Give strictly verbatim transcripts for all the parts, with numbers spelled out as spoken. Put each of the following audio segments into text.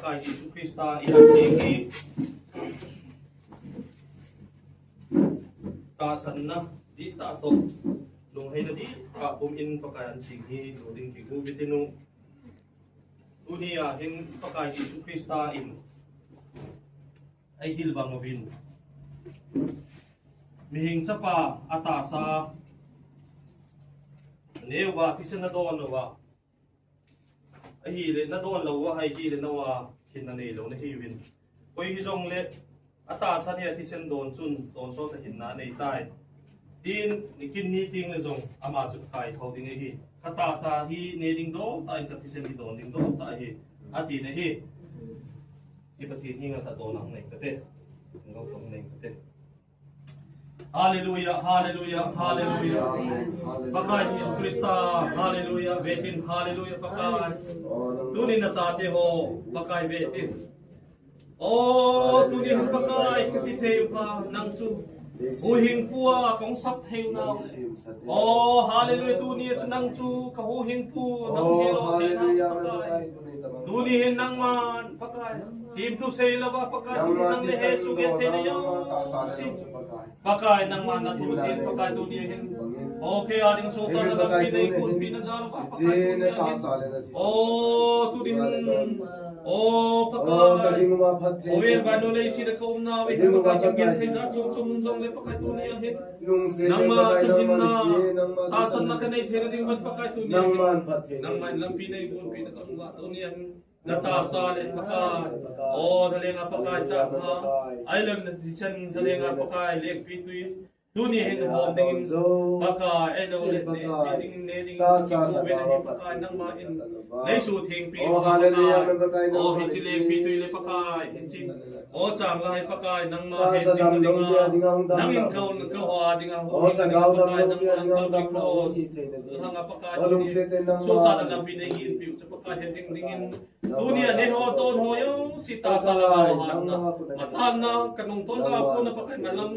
Pakai Jesu Christa i han ding hi tahsanna dihtah toh, lungheina dihtah pum in Pakai i han ding hi lo ding kigo uvin tin u. Tuni a hin Pakai Jesu Christa in eihil bang uvin, mihem chapa a tahsa neo uva thisen na don uva, ahile na don lou uva, ahile nao a hinna neilou nahiuvin. Koi hijongle a tahsa nia thisen don chun tonsot a hinna anei tai. Tin, nikin ni teng le jong ama chu kai thou ding ahi. Ka tahsa hi ne ding dol tah in, ka thisen hi don ding dol tah ahi, ati na ahi. Hiche Pathen henga ka don a hung nei kate. Hung nei kate. Hallelujah, hallelujah, hallelujah. Pakai Jesu Christa, hallelujah, vetin, hallelujah, Pakai. Tuni na chate ho, Pakai vetin. O, tuni hin Pakai, kati thei uva, nang chu huhhingpu a kong sap thei u nau. O, hallelujah, tuni chu nang chu ka huhhingpu, nang hi lo thei nau chu Pakai. Tuni hin nangman, Pakai. Themthu seilou va Pakai, tuni nang le he suge thei le yo. Pakai, nangman na thu sin, Pakai, tuni hin. O, kei a ding sohchatna lampi nei gonpi na jal uva, Pakai, tuni hin. O, tuni hin. O, Pakai. O, vel vannoi leiset a ka umna uva hin, Pakai, kin genthei jat chom chom um jongle, Pakai, tuni hin. Nangma chun hinna, tahsanna ka nei theina ding uva, Pakai, tuni hin. Nangman lampi nei gonpi na chom uva, tuni hin. Na tahsa le Pakai. O, na lenga Pakai chang ha. Ahilou le na thisen na lenga Pakai lengpitwi. Tuni hin hom dingin Pakai, ahilou le ne, ne dingin, ne dingin, kipu ve na hi Pakai nangman. Nei suhthengpi Pakai. O, hiche lengpitwi le Pakai. Hiche. O, chang lai Pakai nangma, hiche na dinga. Nangin ka, ka ho a dinga, ho dinga Pakai nangman, Calvary cross. Hanga Pakai tuni. Sohchatna lampi nei gonpiu chu Pakai hiche dingin. Tuni a nei ho don ho jouse tahsa lhagao hatna, machalna, ka nungtolna a kona Pakai ngalam.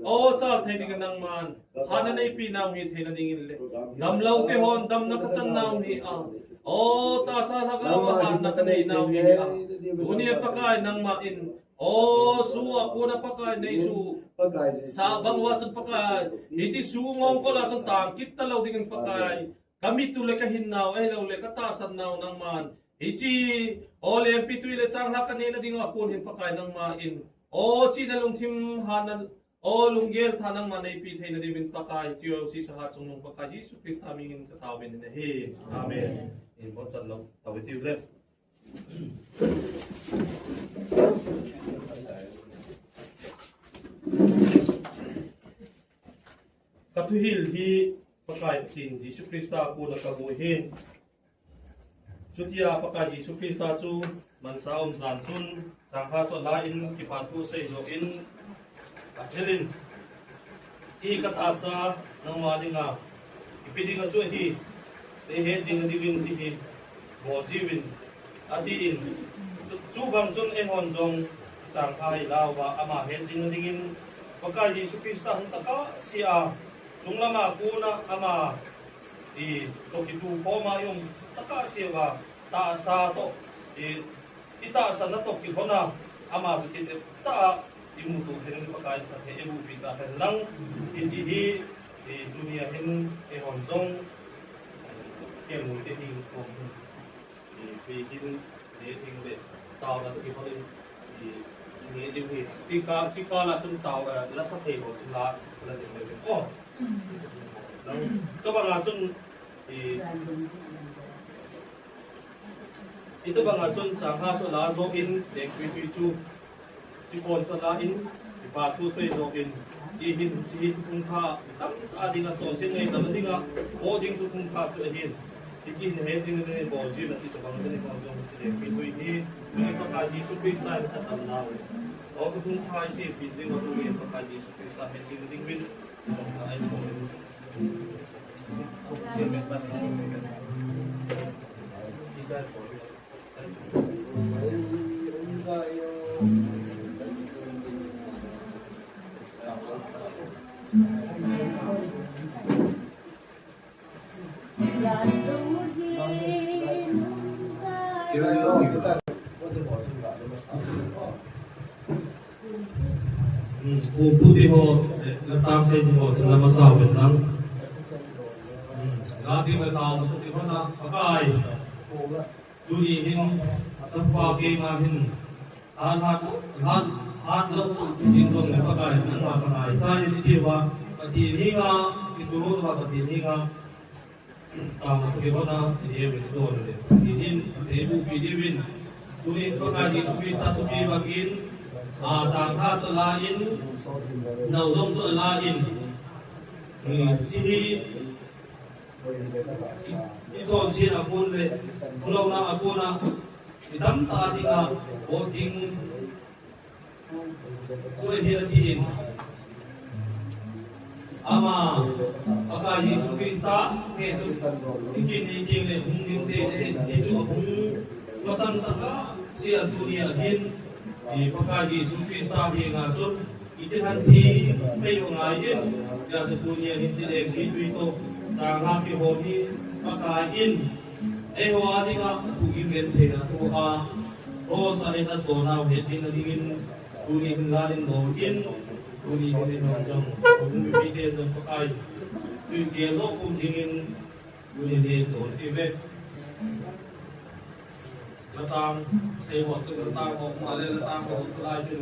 O, chal thei ding nangman hatna neipi nau hi theina dingin le, damlou te hon damna ka chan nau hi a. O, tahsa lhagao a hatna ka nei nau hi a. Tuni a Pakai nangman, o, su a kona Pakai nei su sa bang uva chun Pakai, hiche su ngongkol a chun tang kit talou dingin Pakai. Ka mit u le ka hinnau, ahilou le ka tahsan nau nangman. Hiche, o, lengpitwi le changlhah ka neina ding a kon hin Pakai nangman. O, chihna lungthim hatna, o, lunggel tha nangman neipi theina diuvin Pakai, hiche jouse saha chungnung Pakai Jesu Christa minin ka taovin ahi. Amen. Amen. In bonchan lou, taovi tiu le. Ka thuhil hi Pakai Pathen Jesu Christa kona kamu ahi. Chutia Pakai Jesu Christa chu mansa a um jan chun, changkhat chu alah in, kipathu asei joh in, ahil in, hiche ka tahsa nangma dinga ipi dinga chu ahi, neihet jing na diuvin hiche hi bol jiuvin, atin. Chu, chubang chun eihon jong changkhat hi alah uva, ama het jing na dingin, Pakai Jesu Christa hung tah kahsea, chunglam a kona ama i toh kitukhom a i um tah kahsea, tahsa toh, i, i tahsanna toh kihon a, ama chu kitep tah a i muto theina ding Pakai in phatthei eiboh peh tahen lang, hiche hi, i, tuni a hin eihon jong, kelngoi te ding kom hin. I, pi hin, i, ding le, taona toh kihon in, i, i, ding hi. Ti ka, ti ka la chun tao, eh, la sa thei ho chun la, la ding le. Oh. Nang, tua banga chun, i, i tua banga chun changkhat chu alah joh in, lengpitwi chu, chikon chu alah in, kipathu asei joh in, i hin hiche hi thuphung pha, tamtah a dinga chonset ngaidam dinga, bol ding thuphung pha chu ahin. Hiche hin het jing na ding bol jiuvin ati tabang ding bol jong hiche lengpitwi hi, Pakai Jesu Christa in ka tamnau. O thuphung pha hiche pi ding o thumin Pakai Jesu Christa het jing na dingin. Pu, pu ti ho, eh, la tang sei ti ho, sa la ma sa ven lang. Hmm, la ti la tang, pu ti ho na, Pakai. Tuni hin, a tapa keima hin, a hat, hat, hat lo, jing jong le Pakai, nangma ka ngai. Sa hin ti va, Pathen henga, i tu lo va Pathen henga. Tama tu ke hona, i he ven to le. Pathen in, Pathen bu pi di vin. Tuni Pakai Jesu Christa tu pi bang in, a chang ha chu la in, nau jong chu la in. Ni chi hi, I, i chonset a kon le, phulona a kon a, i dam ta dinga, bol ding, chu ahi atin. Ama, Pakai Jesu Christa, nge chu, i kin i ding le, hung ding te, te, Jesu hung, masang saka, sia chu ni ahin, i Pakai Jesu Christa hi nga chu, Iti han thi mei u ngai in, ya chu tunia hin chi leng hi tui to, chang ha kihou hi, Pakai in, eiho a dinga, thu i ngen theina thu a, ho sa in a to nau he chin a dingin, tuni hin la in lo in, tuni hin in hong jong, hong mi mi te jong Pakai, tui ke lo kum dingin, Tuni hin don ti ve. Latang, sei ho tu latang ho, ma le latang ho tu lai tu.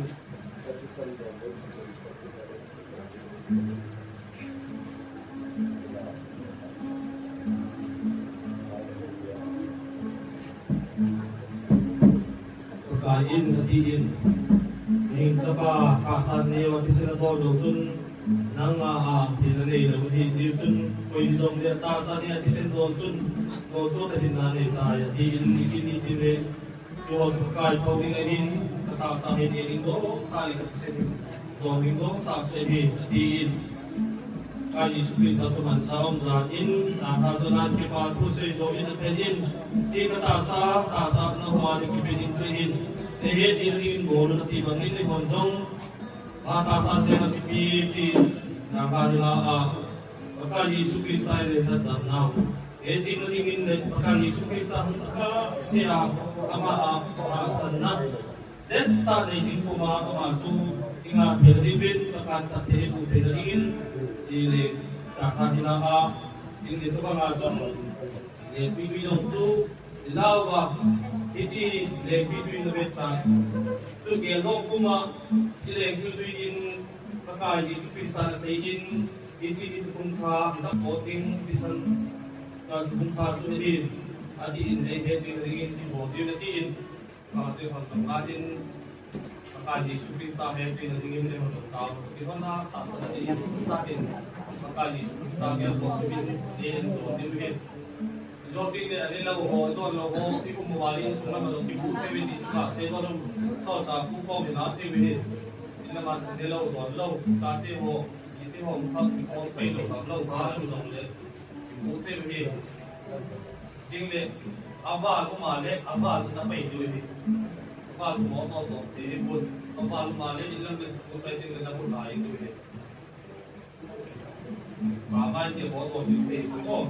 Pakai in, ati in. Ning chapa, kasan ni wa kisina to do sun. Nang a, a, ti na nei lo hi, ti chun, koi jong le ta sa ni a ti sen don chun, ko so ta hin na nei ta ya, ti in ni ki ni ti le, ko so kai ko ni na hin, ka ta sa hin ni ni do, ta ni ka ti sen don ni do, ta se hi, ti in. Ka Jesu Christa chu man sa om za in, ta ta so na ki pa thu se jo in a pen in, ti ka ta sa, ta sa na hua ni ki pen in se in, te he ti ni in bo na ti bang in ni hon jong, Mata sa te na pipi ti na ka ni la a. Pakai Jesu Christa i le sa dan nau. E ti na ding in le Pakai Jesu Christa hung ka se a ama a pa san na. Den ta nei jing ko ma ama chu i nga pe di bin Pakai ta te bu te na ding in. I le sa ka ni la a. In le to ba nga chu. Lekpi tui jong chu, i lau va, hiche lekpi tui na vetsah. Chu gel ho kuma, hiche lekpi tui in, Pakai Jesu Christa na sei in, hiche in kum kha, na po ding, bisan, kan kum kha chu in, ati in, ei he ding ding in, chi po ding ati in. Ka chu hon tong ka tin, Pakai Jesu Christa he chin a dingin le hon tong tao. Ti hon na, ta sa ti, ta tin, Pakai Jesu Christa he ko tin, ni en to tin he. Zo tin le ani lo ho, don lo ho, ti um wa in sung na lo ti pu te wi ti ka se don lo. So sa pu ko mi na ti wi he. Ni na ma ni lo don lo, sa ti ho, si ti ho, ka ti ho, pe lo, ka lo, ka lo, lo le. Ti pu te wi he. Ding le, aval uma le, aval chu na pai diu ahi. Aval chu mo mo to, ti hi pun. Aval uma le, in lam le, tu pai ding le na pun ai diu ahi. Ma mai ti mo to diu ahi. Oh.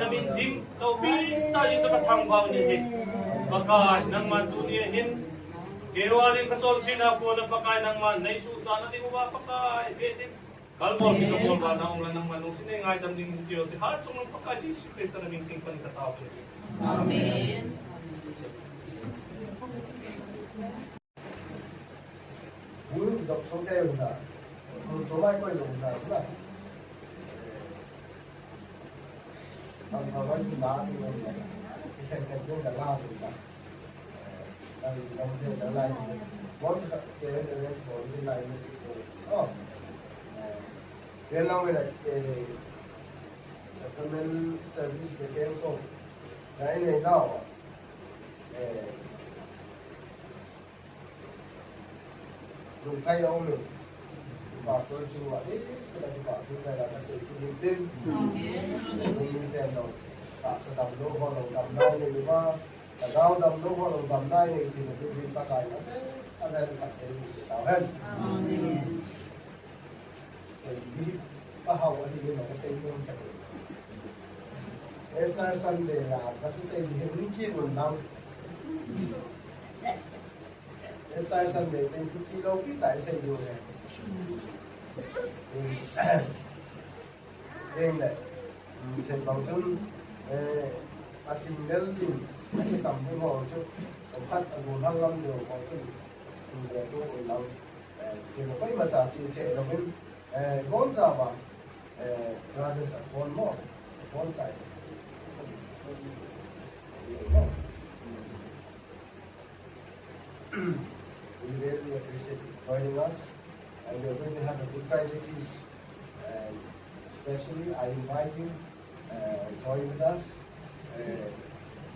Namin ding, loupi tah in kathangvah u ahi. Pakai, nangman tuni hin, keiho ding kacholsena kona Pakai nangman neisuhchat na ding uva Pakai, ve ding. Kalbol mi kabol uva na um le nangman lungset in neingaidam ding hiche, hiche hat chunga Pakai Jesu Christa namin theng pan katao uve. Amen. Bul dok so ke na. Bul so mai koi lo na na. Ang kawan na ni na. Ikan kan ko na la na. Ang dong de na la. Bon sa ke de ko ni la ni. Oh. Ke lang na ke. Sacrament service ke ke so. Dai nei na. Eh. Lungkai a um in. Pastor chu a, eh, sila kipa, lungkai la kasei kit in tin. Lungkai ten lo. Tahsa damlou ho lungdam nai nei uva. Lhagao damlou ho lungdam nai nei tin, lungdam Pakai na. Amen. Amen. Amen. Sei di, pahao a di le na kasei kit in. Easter Sunday la, kathusei di hin kit un lang. Easter Sunday, thank you, kilo kita, isei diu le. Eng le. Sen bang chun, eh, athim lel din, akisam bu ho chu, khat abu hal lam diu ho chun, tu le tu lam, eh, kilo koi ma cha chi che lo hin, eh, gon cha ba, eh, Brothers a phone mo, phone kai. We really appreciate you joining us, and we are going to have a Good Friday feast. And especially, I invite you, uh, join with us. Uh,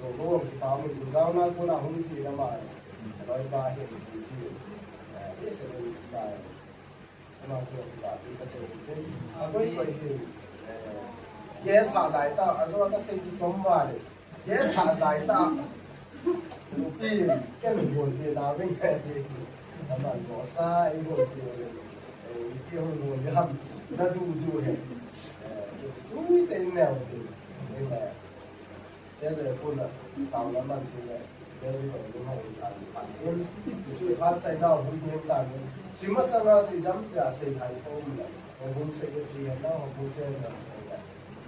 go go ang kita mo yung daw na ko na hung si na ma, ano ba yung si, uh, yes, ano ba. Ama chu a kipah thu kasei u hite. Akoi koi hi, eh, guest ha lai ta, ajo kasei chu chom vale. Guest ha lai ta. Nupi, ken bol pi na veng he ti. Ama go sa, i bol pi le. Eh, nupi ho bol le ham. Na du du he. Eh, chu tu te neo ti. Amen. Teze puna, tao lam man tile, teze puna, lung hong tan pan in. Chu i phat chai nau hun hin tan in. Chu masanga chu i jam tia sei hai ko um le. Hong hun sei ti hen nau, hong hun sei na.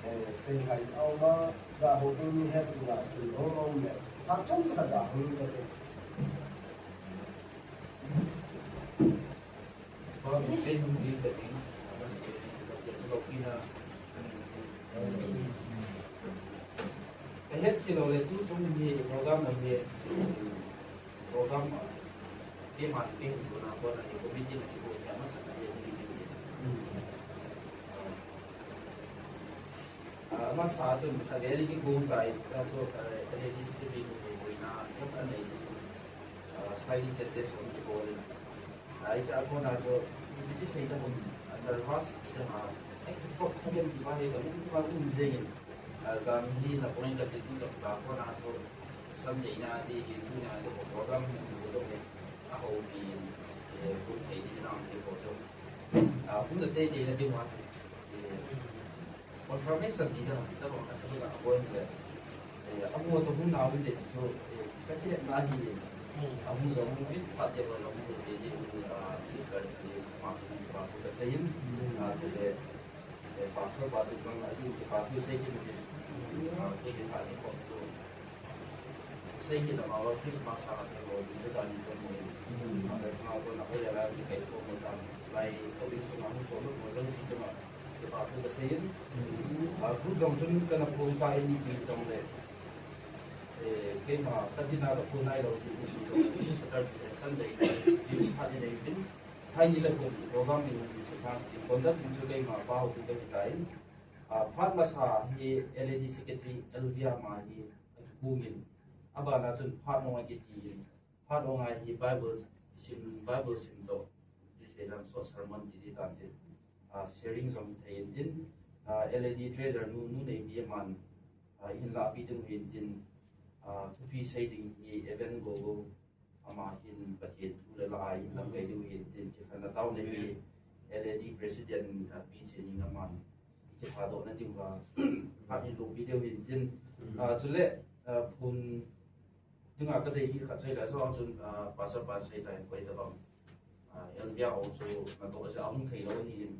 Eh, sei hai au ma, ga ho tu ni het u la sei ho ma um le. Ha chom chu ka ga hong le. Ka het kilo le tu chung hi program na hi program a keima kei kona kona hi committee na kibol hi amasa na hi. Amasa chun ka le kigong kai ka chu ka le secretary ko boina ka nei. Slightly changes on the ball. Ai cha kona chu, iti sei ta um, nervous ti ta ma. Ai, focus ka gen ti ma he ka, um, ka um jeng in. Ah, jam hi na point ka ti tu ka kona chu, Sunday na ti hi tu na ti ko program ni ko to he. A ho pi, eh, ko thei ni na ti ko to. Ah, kum na te te na ti ma. Eh, Confirmation ti ta, ti ta bang, a thaba ka avoid le. Eh, amu to hung na win de ti chu, eh, ka ti na hi. Amu jong hung in, pa te ba jong hung de ji, ah, sister, eh, ma, pa tu ka sei in, ah, tu le, eh, pastor pa tu bang, a ti pa tu sei ki ni, ah, tu le pa ti ko tu. Sei ki na ma wa Christmas ha ka mo, ni ta ni ko mo. Sa le ma ko na ko ya la ni kai ko mo ta. Lai ko win su ma hung ko mo, mo jong si ma. Kipa thu kasei in. Ah, group jong chun kana phone ta in ipi jong le. Eh, keima ka tina ka phone nai lou ti, ipi jong le. Saturday, Sunday, ipi phat in ipi. Thai ni le kum program in ipi se phat in conduct in chu keima pa ho tu ka ti ta in. Ah, phat masa hi L A D Secretary Elvia ma hi a thu kum in. Abana chun phat nung a kiti in. Phat nung a hi Bible sim, Bible sim to. Ti sei lam so sermon ti ti tan ti. Ah, sharing jong thei in tin, ah, L A D treasurer nu, nu Neipi aman, ah, hin lapi ding u hin tin, ah, thupi sei ding hi Evan Gogo ama hin Pathen thu le la a hin lamkai ding u hin tin, kikhen na tao nei hi L A D president, ah, Pi Chin Ning aman, Kiphadohna dinga, ahin loupi diu hintin. Ah, chule, ah, phun dinga kadei kit khat chu ahile, chuong chun, ah, Pastor pan seitan koi tabang. Ah, Elvia ho chu natoh jeh a hung thei lou ahin.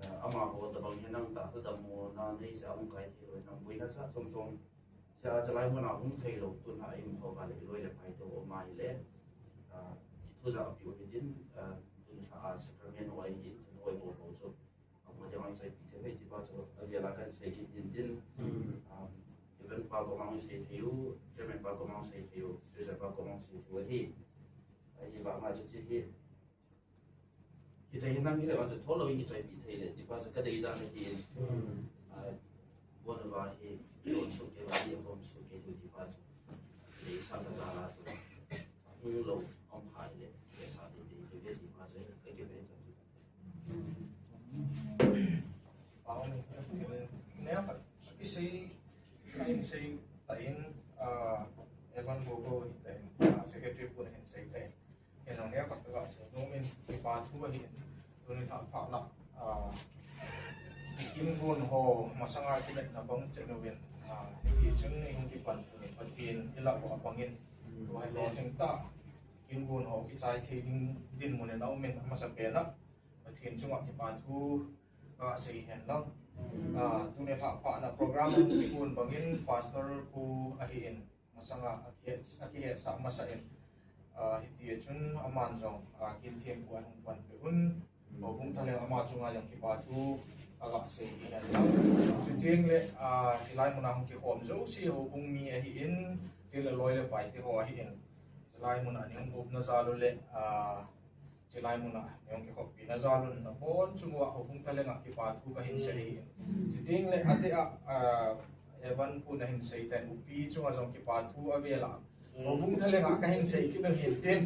Ah, amaho tabang hi nang tah tah dammo na nei jeh a hung kai thei lou, nang boina cha chom chom. Cha, chalai muna hung thei lou, tun a imu kho va le, iloi le pai te ho ma hile. Ah, kithu ja piu hitin, ah, tun a sacrament ho ahin, tun hoi bol ho chu. Amaho jong a ichaipi thei ahi ti pa chu, avel a kahin sei kit in tin. Um, Reverend pa koma sei thei u, Chairman pa koma sei thei u, Treasurer pa koma sei thei u ahi. Ahivang a chu hiche hi, hithei hinam hile vang chu tholou in kichaipi thei le, ti pa chu kadei dan ahi. Ah, bon va hi, don soh kei va hi, hom soh kei diu ti pa chu. Deisah ta jal a chu. Hung lou, hung phai le, deisah te te, te ve ti pa chu, ka kive ta chu. Pau ni, neo khat, kisei, ahin sei, tain, ah, Evan Gogo, tain, ah, secretary pun ahin sei, tain. Kei neo khat ka sei nom in, kipa thu ahi, tuni lha pha na, ah, Kingun ho, masanga kimetna bang chet uvin, ah, hiti chun i hung kipan thei, Pathen i lah uva bangin, tua hi lolhing tah, Kingun ho kichai thei ding, dinmun in a um in, amasa pen a, Pathen chunga kipa thu, ka sei hen lang. Ah, tuni lha pha na program hung kigon bangin, Pastor pu ahi in, masanga akihe, akihetsah masa in, ah, hiti chun aman jong, ah, Kinthempu a hung panpi un, Houbung Thalheng ama chunga jong kipa thu aga sei in ahi. Chuteng le, ah, hilai muna hung kikhom jouse houbung mi ahi in, til le loi le pai te ho ahi in. Hilai muna nei hung upna jal u le, ah, Chulai muna, nei hung kikhoppi na jal un nabon chung uva Houbung Thalheng a kipa thu kahin sei ahi. Chuteng le, ati a, ah, Evan pu nahin sei ten, upi chunga jong kipa thu avel a Houbung Thalheng a kahin sei kit u hintin.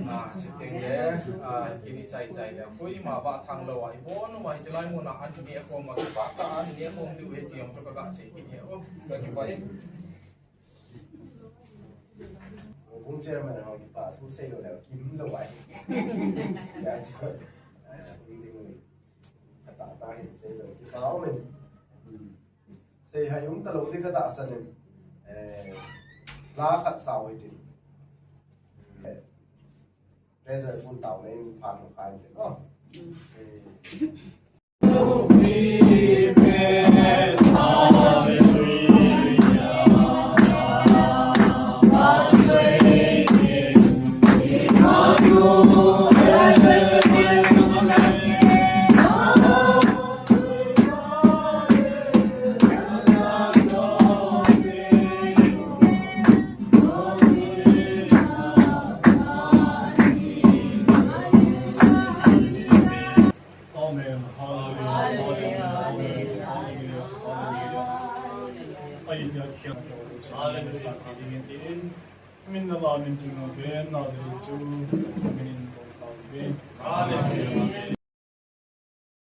Ah, chuteng le, ah, kini chai chai le, koima vah thang lou a, ibon uva hi chulai muna an neh khom a kipa tah a an neh khom diu ahi ti jong chu kaga sei kit e. Oh, ka kipa e. Houbung chairman ho kipa thu sei lou le, kim lou ai. Ya, so, eh, ding ding. Ka tah tah hin sei lou, kipa um in. Hmm. Sei hai um talou ding ka tahsan in. Eh, la khat sao hi ding. Eh, treasurer pun taona in phan ho khai in. Oh. Eh. Amen. Hallelujah. Hallelujah. Hallelujah. Hallelujah. Hallelujah. Hallelujah. Ai, tia thiam ko, Min na la min ching na ben, na Jesu min in ko ta ben. Amen.